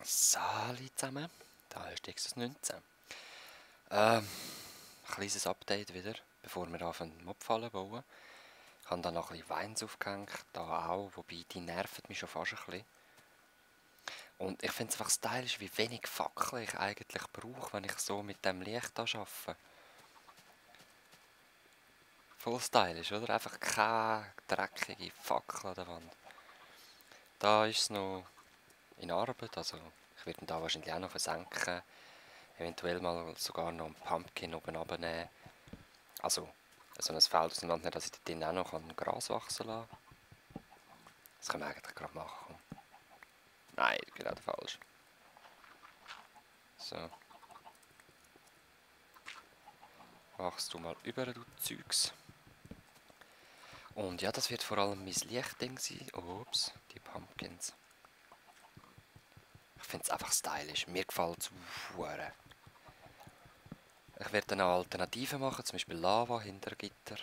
Salut zusammen, da ist Xs 19. Kleines Update wieder, bevor wir anfangen Mobfallen bauen. Ich habe da noch ein bisschen Weins aufgehängt, da auch, wobei die nerven mich schon fast ein bisschen. Und ich finde es einfach stylisch, wie wenig Fackeln ich eigentlich brauche, wenn ich so mit dem Licht arbeite. Voll stylisch, oder? Einfach keine dreckige Fackel an der Wand. Da ist es noch in Arbeit, also ich werde ihn da wahrscheinlich auch noch versenken. Eventuell mal sogar noch einen Pumpkin oben runternehmen. Also so ein Feld auseinandernehmen, dass ich dort drin auch noch Gras wachsen lassen kann. Das können wir eigentlich gerade machen. Nein, gerade falsch. So. Wachst du mal über, du Zeugs. Und ja, das wird vor allem mein Lichtding sein. Ups, die Pumpkins. Ich finde es einfach stylisch. Mir gefällt es sehr. Ich werde dann auch Alternativen machen, zum Beispiel Lava hinter Gitter.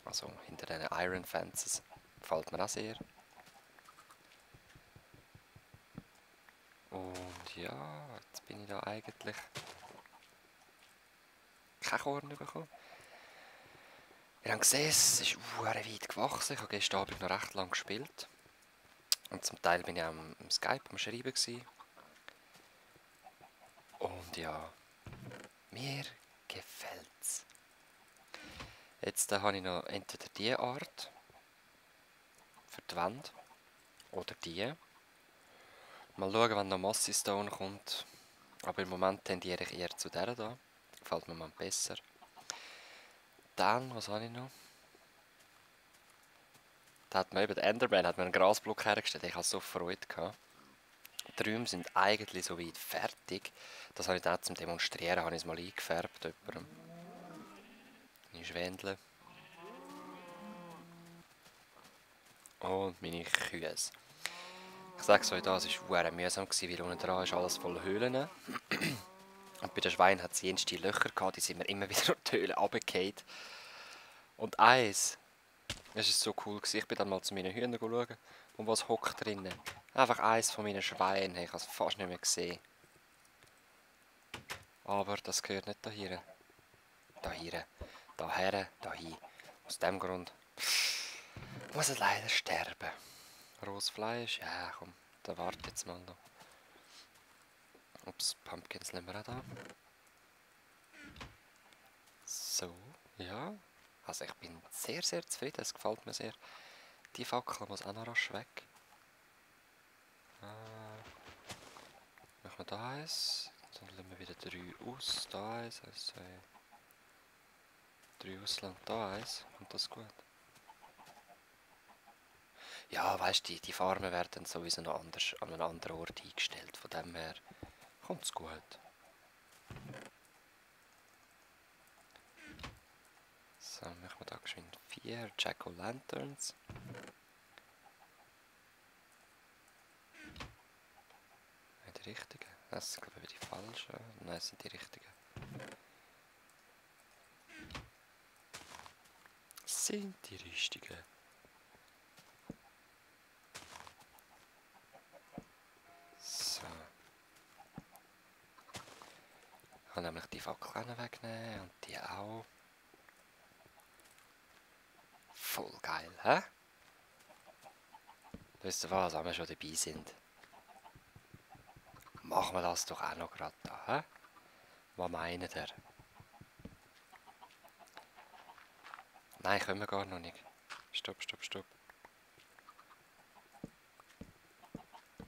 Also hinter den Iron Fences. Gefällt mir auch sehr. Und ja, jetzt bin ich da eigentlich kein Korn bekommen. Ihr habt gesehen, es ist sehr weit gewachsen. Ich habe gestern Abend noch recht lang gespielt. Und zum Teil bin ich auch am Skype am Schreiben gewesen. Und ja, mir gefällt's. Jetzt habe ich noch entweder diese Art für die Wände oder die. Mal schauen, wenn noch Mossy Stone kommt. Aber im Moment tendiere ich eher zu dieser da. Gefällt mir mal besser. Dann, was habe ich noch? Da hat mir eben der Enderman hat mir einen Grasblock hergestellt. Ich hatte so Freude gehabt. Die Räume sind eigentlich soweit fertig. Das habe ich dann zum Demonstrieren habe ich es mal eingefärbt. Jemandem. Meine Schwändle. Und meine Kühe. Ich sage es euch da, es war sehr mühsam, weil unten dran ist alles voll Höhlen. Und bei den Schweinen hat es jenste Löcher gehabt, die sind mir immer wieder durch die Höhle runtergefallen. Und eins, es war so cool, ich bin dann mal zu meinen Hühnern schauen. Und was hockt drinnen? Einfach eins von meinen Schweinen, ich habe es fast nicht mehr gesehen. Aber das gehört nicht dahin. Dahin, daher, dahin. Aus dem Grund muss es leider sterben. Rohes Fleisch, ja komm, da warte jetzt mal noch. Ups, Pumpkins nehmen wir auch da. So, ja. Also ich bin sehr, sehr zufrieden, es gefällt mir sehr. Die Fackel muss auch noch rasch weg. Machen wir da eins. Dann lassen wir wieder 3 aus. Da eins, 1, 2, 3 ausland, da eins. Kommt das gut? Ja, weißt du, die Farmen werden sowieso noch anders, an einem anderen Ort eingestellt. Von dem her kommt es gut. So, machen wir da geschwind 4 Jack-O-Lanterns. Die richtigen? Das sind glaube ich die falschen. Nein, das sind die richtigen. Sind die richtigen. So. Ich kann nämlich die Fackeln wegnehmen und die auch. Voll geil, hä? Wisst ihr was, wenn wir schon dabei sind? Machen wir das doch auch noch gerade da, hä? Was meint ihr? Nein, können wir gar noch nicht. Stopp, stopp, stopp.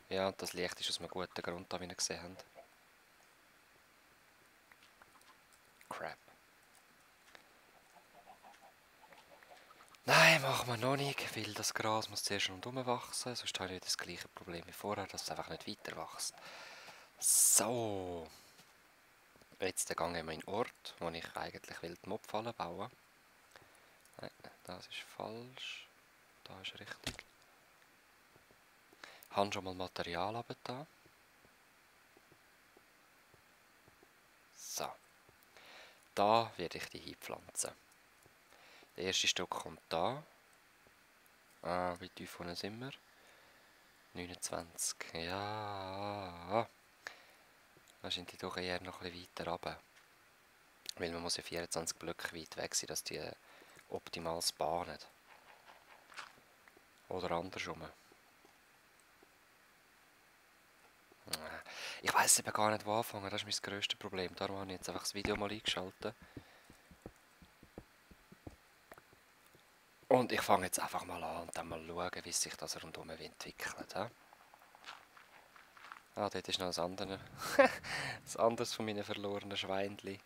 Ja, und das Licht ist aus einem guten Grund da, wie ihr gesehen habt. Crap. Nein, machen wir noch nicht, weil das Gras muss zuerst rundherum wachsen, sonst habe ich das gleiche Problem wie vorher, dass es einfach nicht weiter wächst. So. Jetzt gehe ich an meinen Ort, wo ich eigentlich die Mobfallen bauen will. Nein, das ist falsch. Da ist richtig. Ich habe schon mal Material runtergetan. So. Da werde ich die hinpflanzen. Der erste Stock kommt da. Wie tief unten sind wir? 29. Ja. wahrscheinlich doch eher noch ein bisschen weiter runter. Weil man muss ja 24 Blöcke weit weg sein, dass die optimal spawnen. Oder andersrum. Ich weiss eben gar nicht, wo anfangen. Das ist mein grösstes Problem. Darum habe ich jetzt einfach das Video mal eingeschaltet. Und ich fange jetzt einfach mal an und dann mal schauen, wie sich das rundherum entwickelt. He? Ah, dort ist noch ein anderes. Das anderes von meinen verlorenen Schweinchen.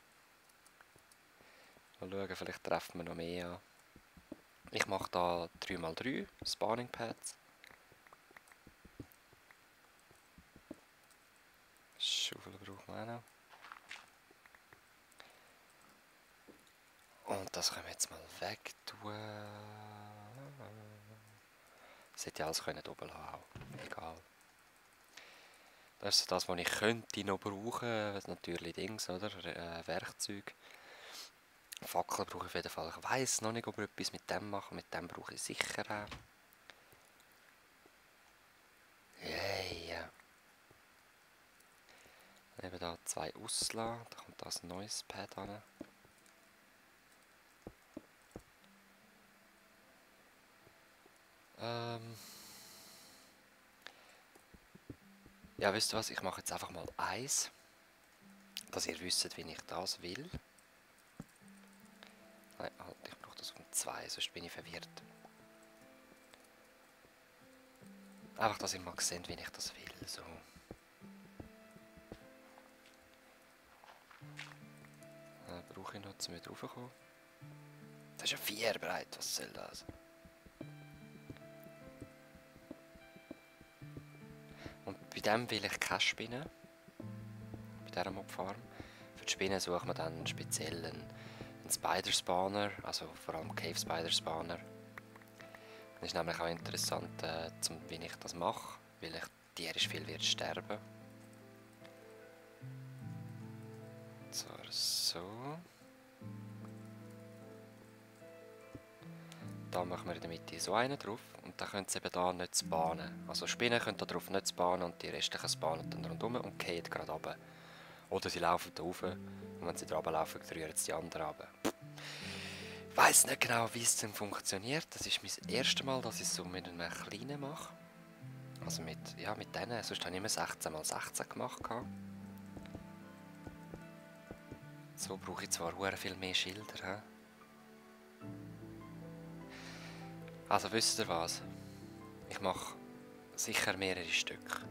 Mal schauen, vielleicht treffen wir noch mehr an. Ich mache da 3x3 Spawning Pads. Schaufel brauchen wir auch noch. Und das können wir jetzt mal weg tun. Das hätte ich alles können oben lassen. Egal. Das ist das, was ich könnte noch brauchen. Natürlich Dings, oder? Werkzeug. Fackel brauche ich auf jeden Fall. Ich weiss noch nicht, ob wir etwas mit dem machen. Mit dem brauche ich sicher auch. Yeah. Eben da 2 auslassen. Da kommt das ein neues Pad an. Ja, wisst ihr was? Ich mache jetzt einfach mal 1. Dass ihr wisst, wie ich das will. Nein, halt, ich brauche das um 2, sonst bin ich verwirrt. Einfach, dass ihr mal seht, wie ich das will. So. Brauche ich noch, um wieder raufzukommen. Das ist ja 4 breit, was soll das? Und bei dem will ich keine Spinnen. Bei dieser Mobfarm. Für die Spinnen sucht man dann speziell einen Spider-Spawner, also vor allem Cave-Spider-Spawner. Das ist nämlich auch interessant, wie ich das mache, weil ich tierisch viel wird sterben. So. Da machen wir in der Mitte so einen drauf und dann können sie eben da nicht spawnen. Also Spinnen können da drauf nicht spawnen und die restlichen spawnen dann rundherum und fallen gerade runter. Oder sie laufen da rauf und wenn sie da runterlaufen, rühren sie die anderen runter. Ich weiss nicht genau, wie es denn funktioniert. Das ist mein erstes Mal, dass ich es so mit einem kleinen mache. Also mit denen. Sonst habe ich immer 16x16 gemacht. So brauche ich zwar sehr viel mehr Schilder. Also wisst ihr was? Ich mache sicher mehrere Stück.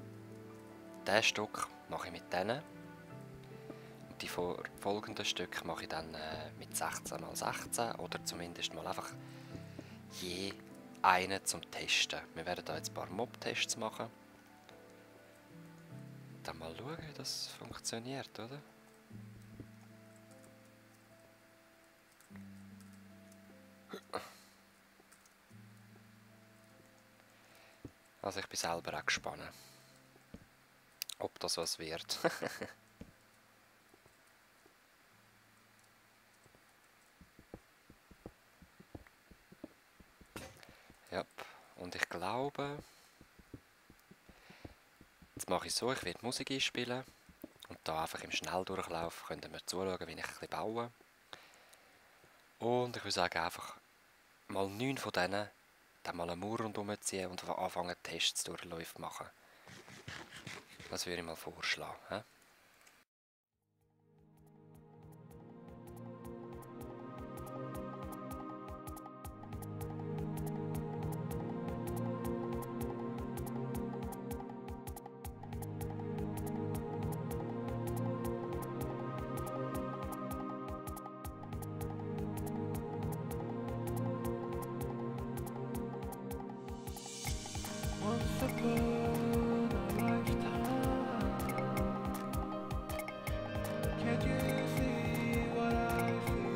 Diesen Stück mache ich mit denen. Und die folgenden Stücke mache ich dann mit 16x16 oder zumindest mal einfach je einen zum Testen. Wir werden da jetzt ein paar Mob-Tests machen. Dann mal schauen, wie das funktioniert, oder? Also ich bin selber auch gespannt, ob das was wird. Ja, und ich glaube, jetzt mache ich so, ich werde Musik einspielen und da einfach im Schnelldurchlauf könnt ihr mir zuschauen, wie ich ein bisschen baue. Und ich würde sagen, einfach mal 9 von denen, dann mal einen Mauer rundherum ziehen und anfangen Tests Durchläufe machen. Das würde ich mal vorschlagen. He? Once upon a lifetime, can't you see what I see?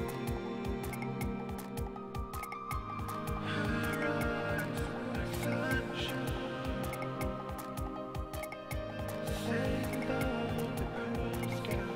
Her eyes like sunshine, sailing down the cruel sky.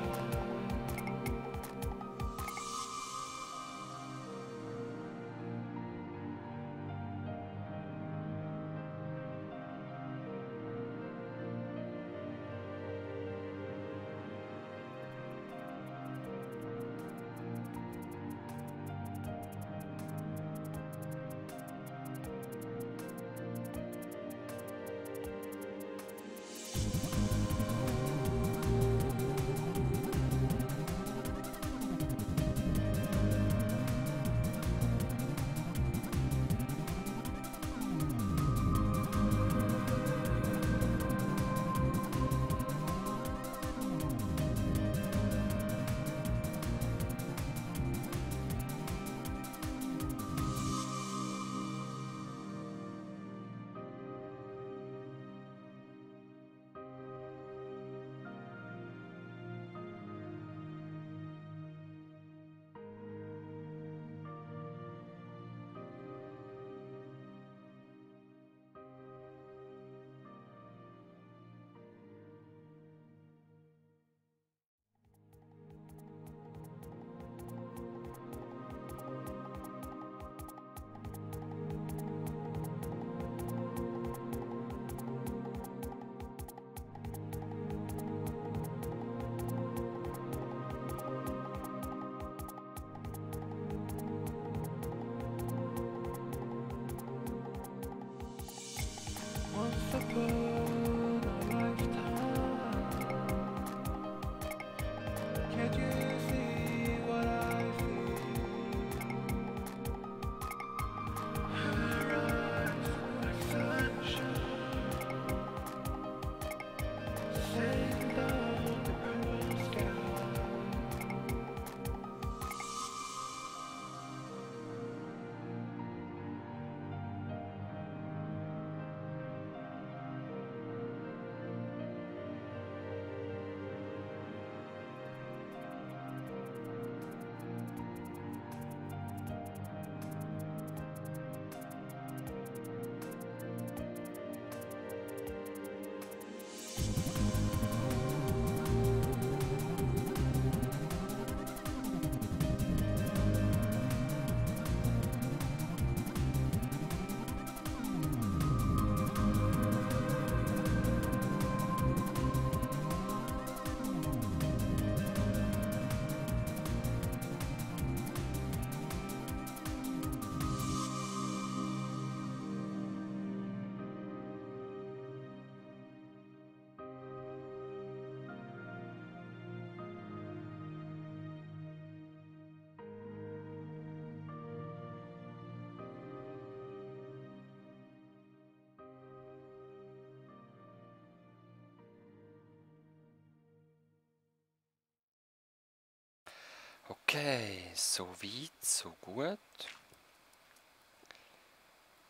Okay, so weit, so gut.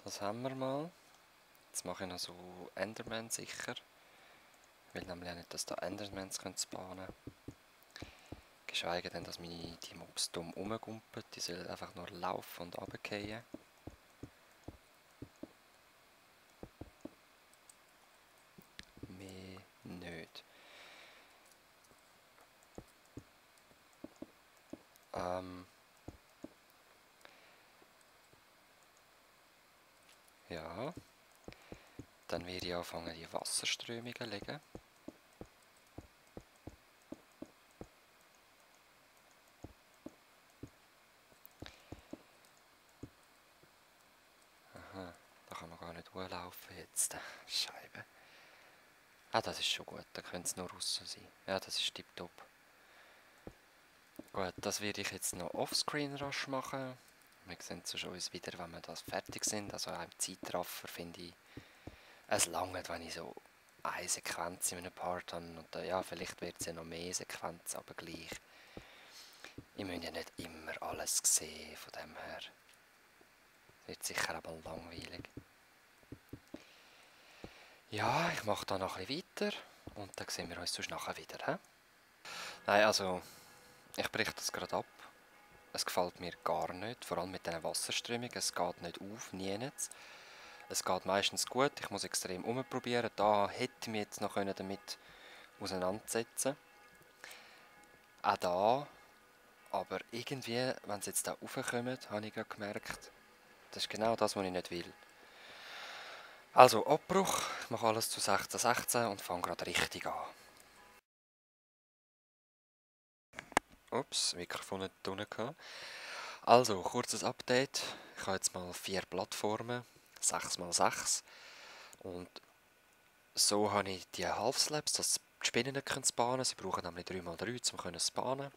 Das haben wir mal. Jetzt mache ich noch so Enderman sicher. Ich will nämlich auch nicht, dass da Endermans spawnen können. Geschweige denn, dass die Mobs dumm rumgumpen. Die sollen einfach nur laufen und runterfallen. Mehr nicht. Ja. Dann werde ich anfangen, die Wasserströmungen zu legen. Aha, da kann man gar nicht hochlaufen jetzt. Scheibe. Ah, das ist schon gut, dann könnte es nur raus sein. Ja, das ist tipptopp. Gut, das werde ich jetzt noch offscreen rasch machen. Wir sehen es schon uns wieder, wenn wir das fertig sind. Also auch im Zeitraffer finde ich, es langt, wenn ich so eine Sequenz in einem Part habe. Und ja, vielleicht wird es ja noch mehr Sequenzen, aber gleich. Ich muss ja nicht immer alles sehen, von dem her. Wird sicher aber langweilig. Ja, ich mache da noch ein bisschen weiter und dann sehen wir uns sonst nachher wieder. He? Nein, also, ich breche das gerade ab. Es gefällt mir gar nicht, vor allem mit diesen Wasserströmungen. Es geht nicht auf, nie nicht. Es geht meistens gut, ich muss extrem umprobieren. Da hätte ich mich jetzt noch damit auseinandersetzen können. Auch da, aber irgendwie, wenn sie jetzt da raufkommen, habe ich gerade gemerkt, das ist genau das, was ich nicht will. Also Abbruch, ich mache alles zu 16:16 und fange gerade richtig an. Ups, Mikrofon nicht drin. Also, kurzes Update. Ich habe jetzt mal 4 Plattformen, 6x6. Und so habe ich die Half-Slabs, dass die Spinnen nicht spawnen können. Sie brauchen nämlich 3x3, um zu spawnen.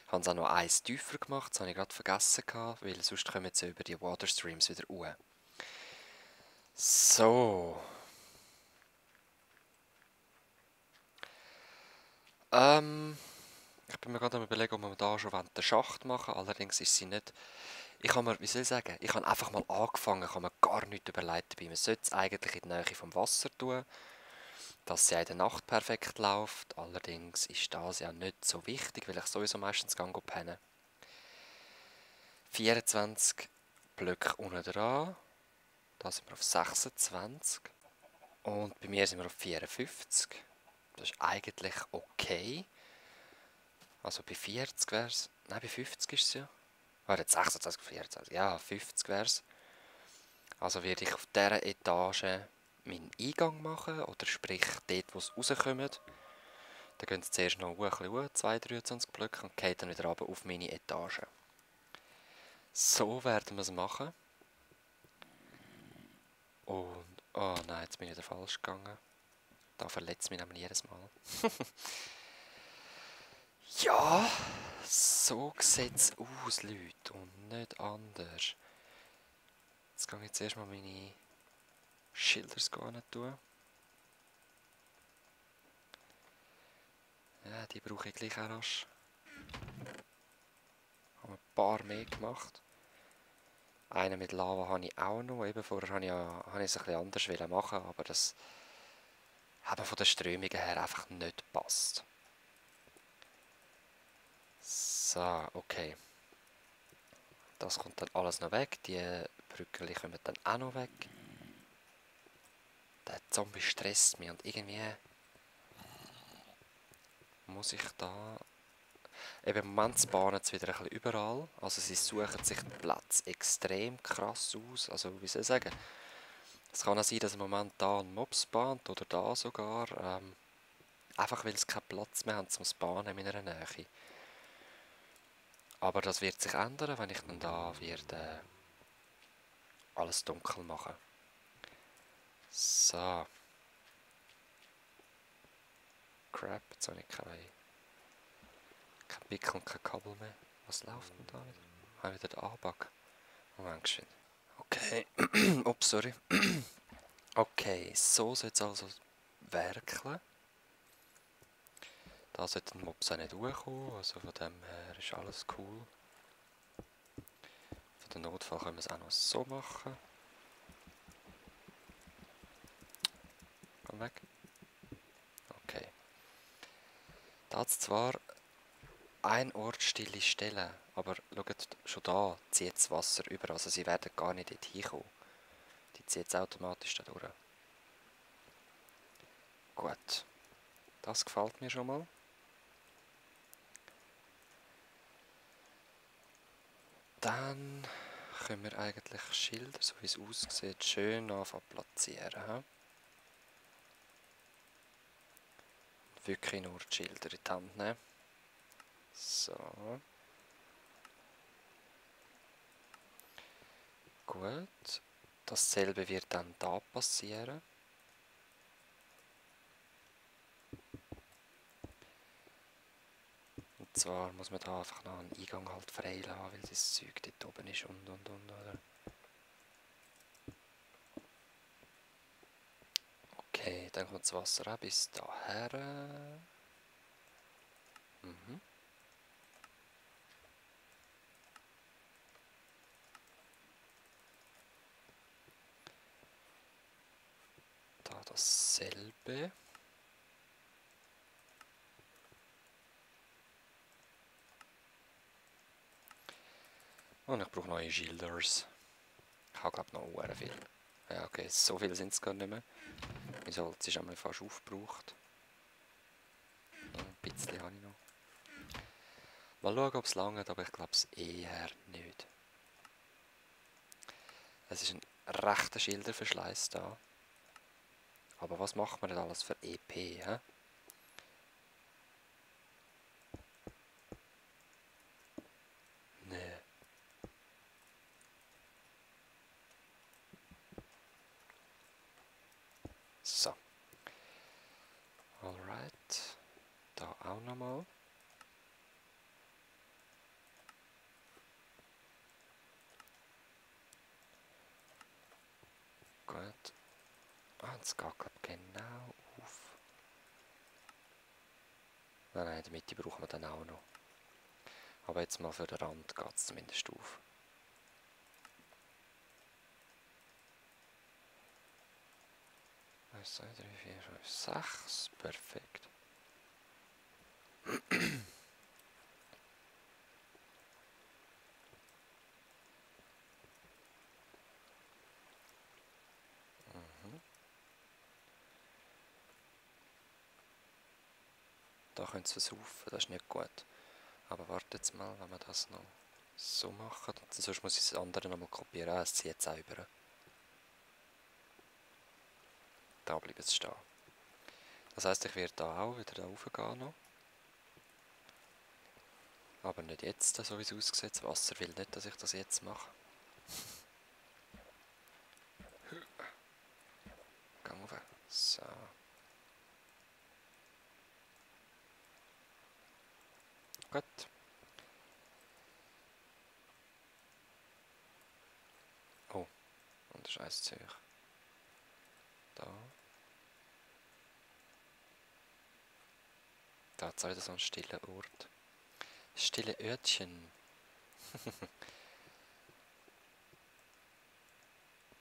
Ich habe es auch noch eins tiefer gemacht, das habe ich gerade vergessen, weil sonst kommen sie über die Waterstreams wieder hoch. So. Ich bin mir gerade am überlegen, ob wir da schon den Schacht machen wollen. Allerdings ist sie nicht... Ich habe mir, wie soll ich sagen, ich habe einfach mal angefangen, ich habe mir gar nichts überlegt dabei. Man sollte es eigentlich in die Nähe vom Wasser tun, dass sie in der Nacht perfekt läuft. Allerdings ist das ja nicht so wichtig, weil ich sowieso meistens pennen. 24 Blöcke unten dran. Da sind wir auf 26. Und bei mir sind wir auf 54. Das ist eigentlich okay. Also bei 40 wäre es... Nein, bei 50 ist es ja. Warte, 26, 24. Ja, 50 wäre es. Also werde ich auf dieser Etage meinen Eingang machen. Oder sprich, dort wo es rauskommt. Dann gehen sie zuerst noch ein bisschen hoch, 23 Blöcke, und gehen dann wieder runter auf meine Etage. So werden wir es machen. Und... Oh nein, jetzt bin ich wieder falsch gegangen. Da verletzt mich nämlich jedes Mal. Ja, so sieht es aus, Leute, und nicht anders. Jetzt gehe ich jetzt erstmal meine Schilder tun. Ja, die brauche ich gleich auch rasch. Ich habe ein paar mehr gemacht. Einen mit Lava habe ich auch noch. Eben vorher habe ich es ein bisschen anders machen, aber das hat von den Strömungen her einfach nicht gepasst. So, okay. Das kommt dann alles noch weg. Die Brücken kommen dann auch noch weg. Der Zombie stresst mich und irgendwie muss ich da... Eben im Moment spawnen sie wieder ein bisschen überall. Also sie suchen sich den Platz extrem krass aus. Also wie soll ich sagen? Es kann auch sein, dass im Moment da ein Mob spawnt oder da sogar. Einfach weil sie keinen Platz mehr haben zum Spawnen in meiner Nähe. Aber das wird sich ändern, wenn ich dann da werde alles dunkel machen. So. Crap, jetzt habe ich kein Wickel und kein Kabel mehr. Was läuft denn da wieder? Habe ich wieder den Anbug? Moment, schön. Okay. Ups, sorry. Okay, so soll es also werkeln. Da sollte ein Mobs auch nicht hochkommen, also von dem her ist alles cool. Für den Notfall können wir es auch noch so machen. Komm weg. Okay. Da hat es zwar ein Ort stille Stellen, aber schaut, schon da zieht das Wasser über, also sie werden gar nicht dort hinkommen. Die zieht es automatisch da durch. Gut, das gefällt mir schon mal. Dann können wir eigentlich Schilder, so wie es aussieht, schön anfangen platzieren. Wirklich nur die Schilder in die Hand nehmen. So. Gut. Dasselbe wird dann da passieren. Und zwar muss man da einfach noch einen Eingang halt frei lassen, weil das Zeug dort oben ist und, oder? Okay, dann kommt das Wasser auch bis daher. Mhm. Da dasselbe. Und ich brauche neue Schilders. Ich habe glaube noch sehr viel. Ja, okay, so viel sind es gar nicht mehr. Mein Holz ist einmal fast aufgebraucht. Ein bisschen habe ich noch. Mal schauen, ob es langt, aber ich glaube es eher nicht. Es ist ein rechter Schilderverschleiß da. Aber was macht man denn alles für EP, hä? Nee. So. Alright. Da auch nochmal. Gut. Ah, das geht gerade genau auf. Nein, in der Mitte brauchen wir dann auch noch. Aber jetzt mal für den Rand geht es zumindest auf. Eins, zwei, drei, vier, fünf, sechs. Perfekt. Mhm. Da können sie versaufen, das ist nicht gut. Aber wartet jetzt mal, wenn wir das noch so machen. Sonst muss ich das andere nochmal kopieren. Es zieht jetzt auch über. Da bleibt es stehen. Das heisst, ich werde da auch wieder da raufgehen noch. Aber nicht jetzt, so wie es aussieht. Das Wasser will nicht, dass ich das jetzt mache. Geh rauf. So. Gut. Oh, und das ist eins zu hoch. Da. Da hat es wieder so einen stillen Ort. Stille Örtchen.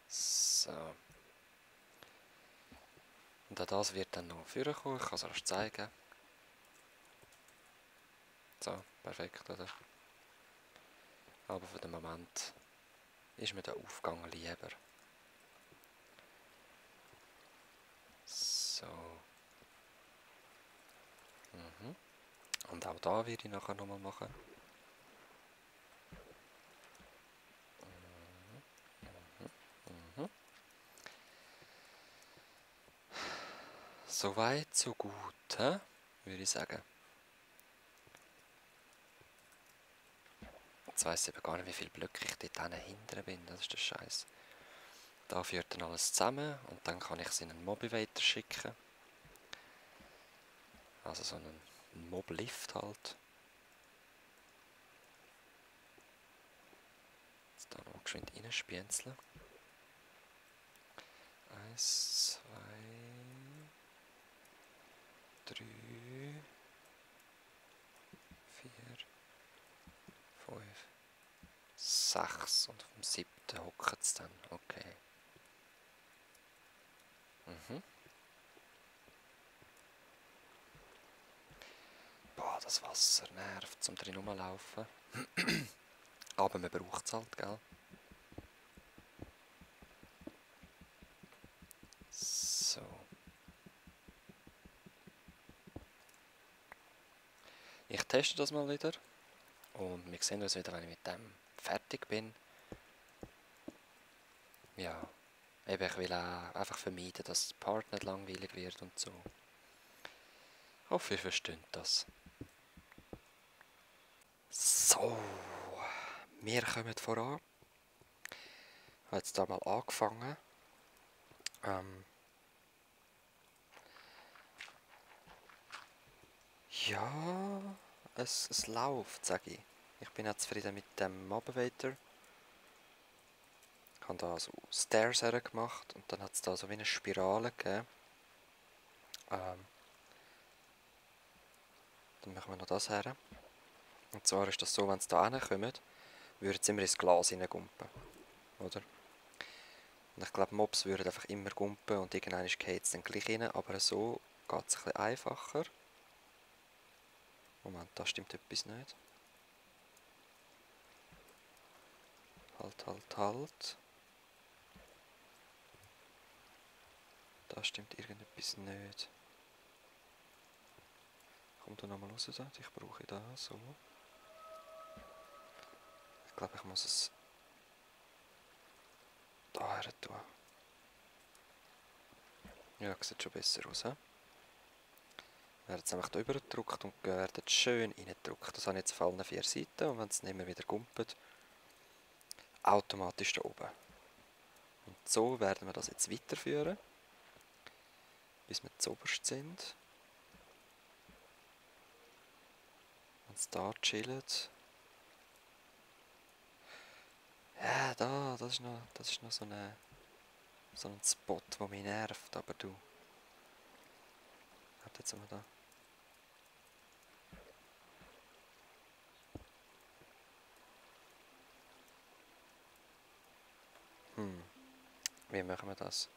So. Und auch das wird dann noch vorkommen. Ich kann es euch zeigen. So, perfekt, oder? Aber für den Moment ist mir der Aufgang lieber. So. Mhm. Und auch da werde ich nachher nochmal machen. Mhm. So weit, so gut, hä? Würde ich sagen. Jetzt weiss ich aber gar nicht, wie viele Blöcke ich dort hinten bin. Das ist der Scheiß. Da führt dann alles zusammen und dann kann ich es in einen Mobivator schicken. Also so einen Moblift halt. Jetzt da noch geschwind reinspienzeln. 1, 2, 3, 6 und auf dem 7. hocken sie dann. Okay. Mhm. Boah, das Wasser nervt, zum drin rumlaufen. Aber man braucht es halt, gell? So. Ich teste das mal wieder. Und wir sehen uns wieder, wenn ich mit dem fertig bin. Ja. Eben, ich will auch einfach vermeiden, dass der Part nicht langweilig wird und so. Ich hoffe, ihr versteht das. So. Wir kommen voran. Ich habe jetzt da mal angefangen. Ja, es läuft, sage ich. Ich bin auch zufrieden mit dem Mobbewaiter. Ich habe da so Stairs gemacht und dann hat es da so wie eine Spirale gegeben. Dann machen wir noch das her. Und zwar ist das so, wenn sie da hinkommen, würden sie immer ins Glas hineingumpen. Oder? Und ich glaube, Mobs würden einfach immer gumpen und irgendwann geht es dann gleich rein, aber so geht es ein bisschen einfacher. Moment, da stimmt etwas nicht. Halt. Da stimmt irgendetwas nicht. Komm du nochmal raus, da. Ich brauche da so. Ich glaube, ich muss es da her tun. Ja, sieht schon besser aus, he? Werden jetzt einfach da rüber gedrückt und werden schön reingedrückt. Das habe ich jetzt auf allen 4 Seiten und wenn es nicht mehr wieder gumpet, automatisch da oben. Und so werden wir das jetzt weiterführen, bis wir zuoberst sind. Wenn es da chillt. Ja, da, das ist noch so ein Spot, der mich nervt, aber du. Warte, jetzt mal da. Wie machen wir das?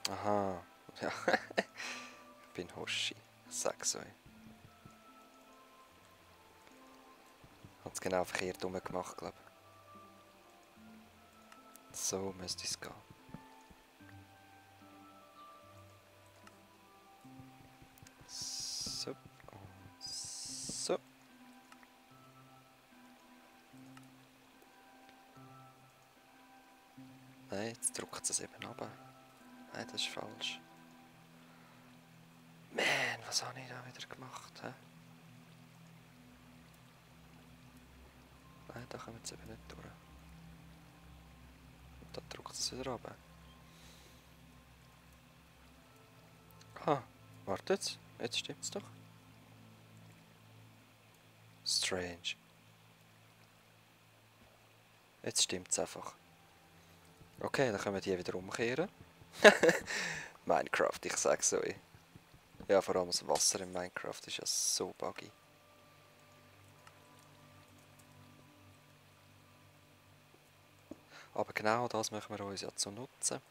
Aha, ja. Ich bin Hoshi, sag's euch. Hat's genau verkehrt rum gemacht, glaube ich. So müsste es gehen. So und so. Nein, jetzt drückt es eben runter. Nein, das ist falsch. Man, was habe ich da wieder gemacht? He? Nein, da kommen wir eben nicht durch. Und da drückt es wieder runter. Ah, wartet. Jetzt stimmt's doch. Strange. Jetzt stimmt's einfach. Okay, dann können wir die wieder umkehren. Minecraft, ich sag's euch. Ja, vor allem das Wasser in Minecraft ist ja so buggy. Aber genau das möchten wir uns ja zu nutzen.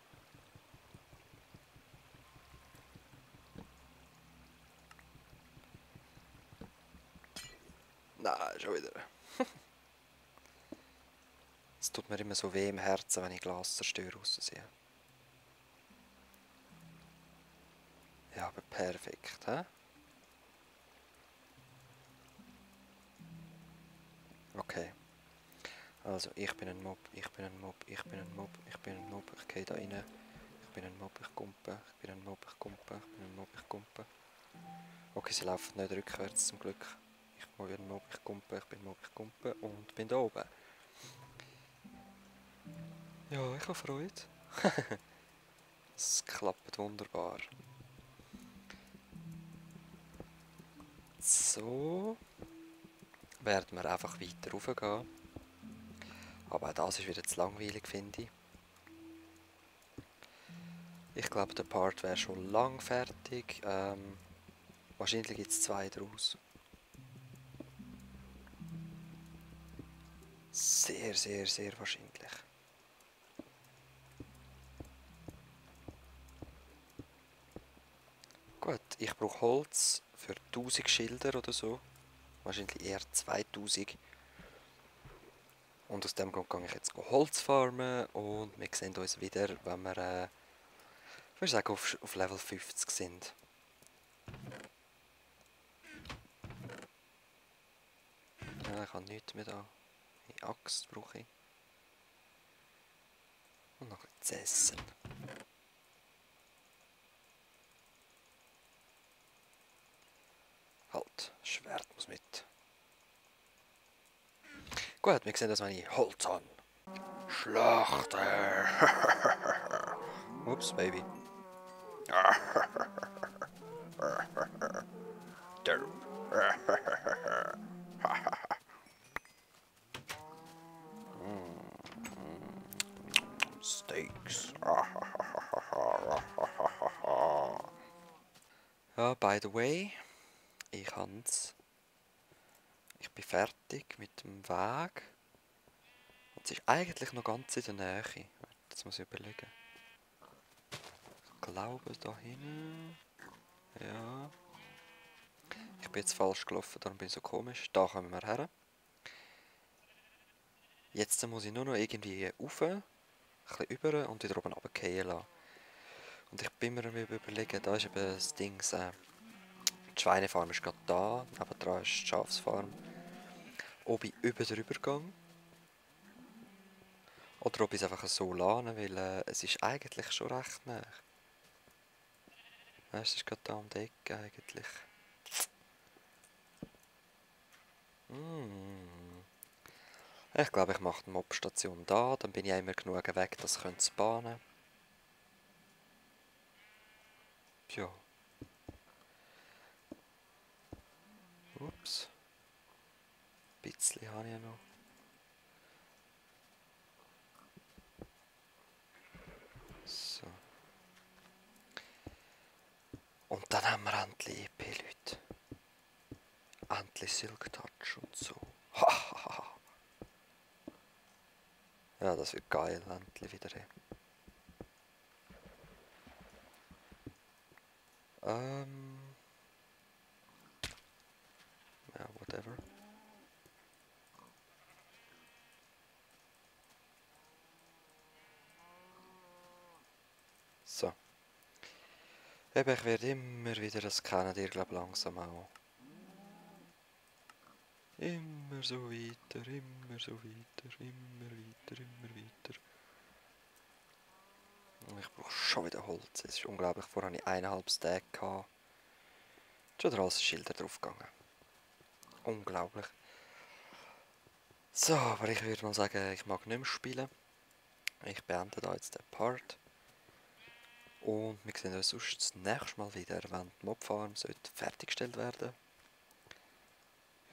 Nein, schon wieder. Es tut mir immer so weh im Herzen, wenn ich Glas zerstöre raussehe. Ja, aber perfekt, hä? Okay. Also, ich bin ein Mob, ich bin ein Mob, ich bin ein Mob, ich bin ein Mob, ich gehe da rein. Ich bin ein Mob, ich kumpe, ich bin ein Mob, ich kumpe, ich bin ein Mob, ich kumpe. Okay, sie laufen nicht rückwärts zum Glück. Ich bin ein Mob, ich kumpe, ich bin Mob, ich kumpe und bin da oben. Ja, ich habe Freude. Es klappt wunderbar. So. Werden wir einfach weiter raufgehen. Aber auch das ist wieder zu langweilig, finde ich. Ich glaube, der Part wäre schon lang fertig. Wahrscheinlich gibt es 2 daraus. Sehr, sehr, sehr wahrscheinlich. Gut, ich brauche Holz für 1000 Schilder oder so. Wahrscheinlich eher 2000. Und aus dem Grund gehe ich jetzt Holz farmen und wir sehen uns wieder, wenn wir, ich würde sagen, auf Level 50 sind. Ja, ich habe nichts mehr da. Eine Axt brauche ich. Und noch zu essen. Halt, Schwert muss mit. Gut, wir sehen das, wenn ich Holz habe. Schlachter! Ups, Baby. Steaks. Ja, by the way, ich hab's. Ich bin fertig mit dem Weg. Und es ist eigentlich noch ganz in der Nähe. Jetzt muss ich überlegen. Ich glaube, da hinten. Ja. Ich bin jetzt falsch gelaufen, darum bin ich so komisch. Da kommen wir her. Jetzt muss ich nur noch irgendwie rauf, ein bisschen über und wieder oben runterfallen lassen. Und ich bin mir am überlegen, da ist eben das Ding, die Schweinefarm ist gerade da, aber dran ist die Schafsfarm. Ob ich über den Übergang oder ob ich es einfach so lasse, weil es ist eigentlich schon recht nah. Es ist gerade da um die Ecke eigentlich. Ich glaube, ich mache die Mobstation da, dann bin ich immer genug weg, dass ich es bahnen könnte. Ja. Ups. Ein bisschen habe ich noch. So. Und dann haben wir endlich EP, Leute. Endlich Silk Touch und so. Ja, das wird geil, endlich wieder. Ja, whatever. So. Eben, ich werde immer wieder, das kennt ihr, glaube langsam auch. Immer so weiter, immer so weiter, immer weiter, immer weiter. Und ich brauche schon wieder Holz. Es ist unglaublich, vorher hatte ich 1,5 Stack gehabt. Schon der alles Schilder draufgegangen. Unglaublich. So, aber ich würde mal sagen, ich mag nicht mehr spielen. Ich beende da jetzt den Part. Und wir sehen uns sonst das nächste Mal wieder, wenn die Mobfarm fertiggestellt werden.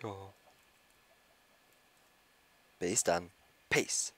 Ja. Bis dann. Peace.